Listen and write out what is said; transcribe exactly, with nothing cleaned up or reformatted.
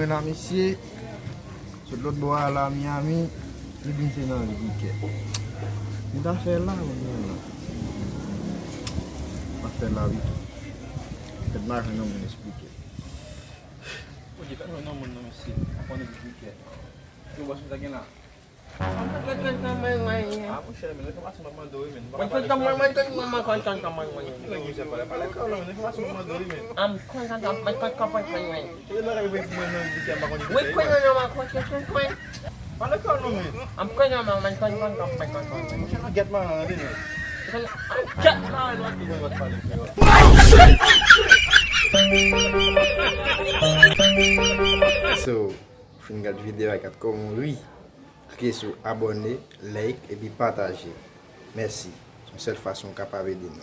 Mwen la, mesye, sot lòt bò a la, Miami, li di m se nan Rivière. M ta fè la, mwen menm la. M ap fè la, wi. Fèt m pa jwenn yon moun esplike. Oke, fèt mwen nan moun nan, mesye. Ap annik Rivière. Yo, bòs, sa gen la. Ah, monchè, men enfòmasyon m ap mande w, men. Mwen kontan, mwen, mwen kontan, mwen kontan, mwen kontan. Ki lang misye ap pale? Pale kreyòl, men enfòmasyon m ap mande w, men. Mwen kontan, mwen kontan, mwen kontan. Ki lang misye ap pale? Mwen nan Rivière, m pa konn Rivière. Wi, kontan, mwen kontan, mwen kontan. Pale kreyòl, non, men. Mwen kontan, mwen kontan, mwen kontan. Monchè, nan gèt maran, tande, men. Nan gèt maran, non. Ki lang w ap pale kreyòl? So, fin gad videyo a, gad kòman w ri. Klike sou abòne, like epi pataje. Mèsi. Se yon sèl fason w kapab ede nou.